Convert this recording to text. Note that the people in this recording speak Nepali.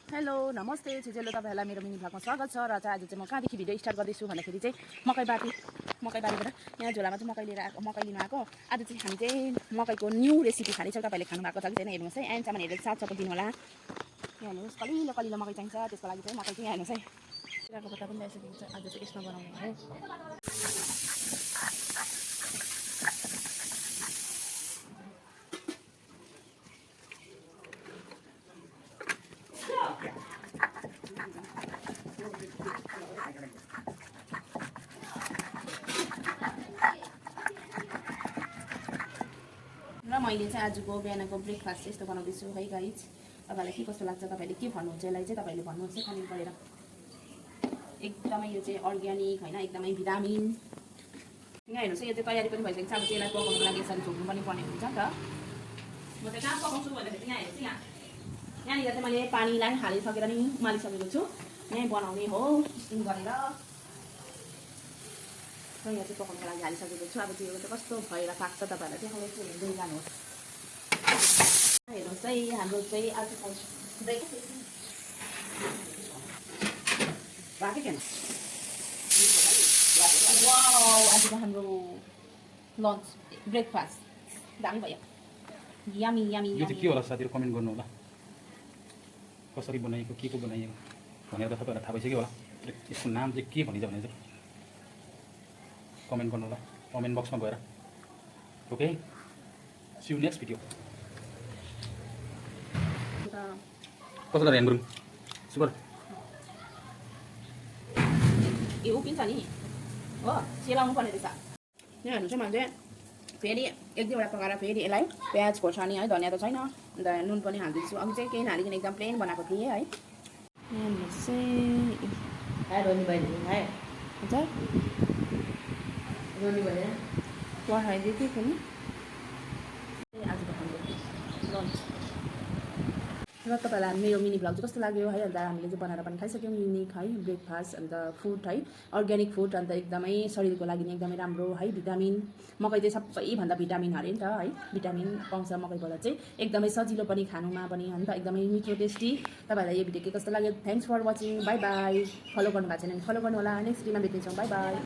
हेलो नमस्ते छिजेलो तपाईहरुलाई मेरो मिनी भ्लगमा स्वागत छ र आज चाहिँ म कहाँदेखि भिडियो स्टार्ट गर्दैछु भन्दाखेरि चाहिँ मकैबारीबाट यहाँ झोलामा चाहिँ मकै लिएर आएको मकै लिन आएको आज चाहिँ हामी चाहिँ मकैको न्यू रेसिपी खानेछौँ तपाईले खानु भएको छ कि छैन हेर्नुस् है एन्डसम्म हेरेर साथ सपोर्ट दिनु होला यहाँ हेर्नुस् कलिलो मकै चाहिन्छ त्यसको लागि चाहिँ मकै चाहिँ हेर्नुस् है तिराको पत्ता पनि ल्याइसकेको छ आज चाहिँ यसमा बनाउने हो र मैले चाहिँ आजको बिहानको ब्रेकफास्ट यस्तो बनाउँदैछु है गाइज तपाईलाई के कस्तो लाग्छ तपाईले के भन्नुहुन्छ यसलाई चाहिँ तपाईले भन्नुहोस् है कमेन्ट गरेर एकदमै यो चाहिँ अर्ग्यानिक हैन एकदमै भिटामिन यहाँ हेर्नुस् यो चाहिँ तयारी पनि भइसकेको छ अब त्यसलाई पकाउनको लागि यसरी झोक्नु पनि पर्ने हुन्छ नि त म चाहिँ कहाँ पकाउँछु भन्दाखेरि यहाँ हेर्नुस् यहाँनिर चाहिँ मैले पानीलाई हालिसकेर नि उमालिसकेको छु यहीँ बनाउने हो स्टिम गरेर यहाँ चाहिँ पकाउनको लागि हालिसकेको छु अब त्यो चाहिँ कस्तो भएर पाक्छ तपाईहरुलाई चाहिँ हेर्दै जानुहोस् हेर्नुहोस् है हाम्रो चाहिँ आज आजको हाम्रो लन्च ब्रेकफास्ट दामी भयो यमी यमी यो चाहिँ के होला साथीहरु कमेन्ट गर्नु होला कसरी बनाइएको के को बनाइएको भनेर त तपाईहरुलाई थाहा भइसक्यो होला यसको नाम चाहिँ के भनिन्छ भने चाहिँ कमेन्ट गर्नु होला कमेन्ट बक्समा गएर okay see you next video कसलाई ध्यान गरौँ सुपर यो उपिन्छ नि हो सेलाउनु पर्ने रहेछ यहाँ हेर्नु चाहिँ मैले फेरि एक दुईवटा पकाएर फेरि यसलाई प्याज खोर्सानी है धनियाँ त छैन अन्त नुन पनि हालिदिन्छु अघि चाहिँ केही नहालिकन एकदम प्लेन बनाएको थिएँ है यहाँ चाहिँ हजुर पठाइदिएको थिएँ पनि आजको हाम्रो लन्च र तपाईलाई मेरो मिनी भ्लग चाहिँ कस्तो लाग्यो है अन्त हामीले चाहिँ बनाएर पनि खाइसक्यौँ युनिक है ब्रेकफास्ट अन्त फुड है अर्ग्यानिक फुड अन्त एकदमै शरीरको लागि नि एकदमै राम्रो है भिटामिन मकै चाहिँ सबैभन्दा भिटामिन अरे नि त है भिटामिन पाउँछ मकैबाट चाहिँ एकदमै सजिलो पनि खानुमा पनि अन्त एकदमै मिठो टेस्टी तपाईलाई यो भिडियो के कस्तो लाग्यो thanks for watching bye bye follow गर्नु भएको छैन भने फलो गर्नु होला नेक्स्ट भिडियोमा भेट्छौँ बाई बाई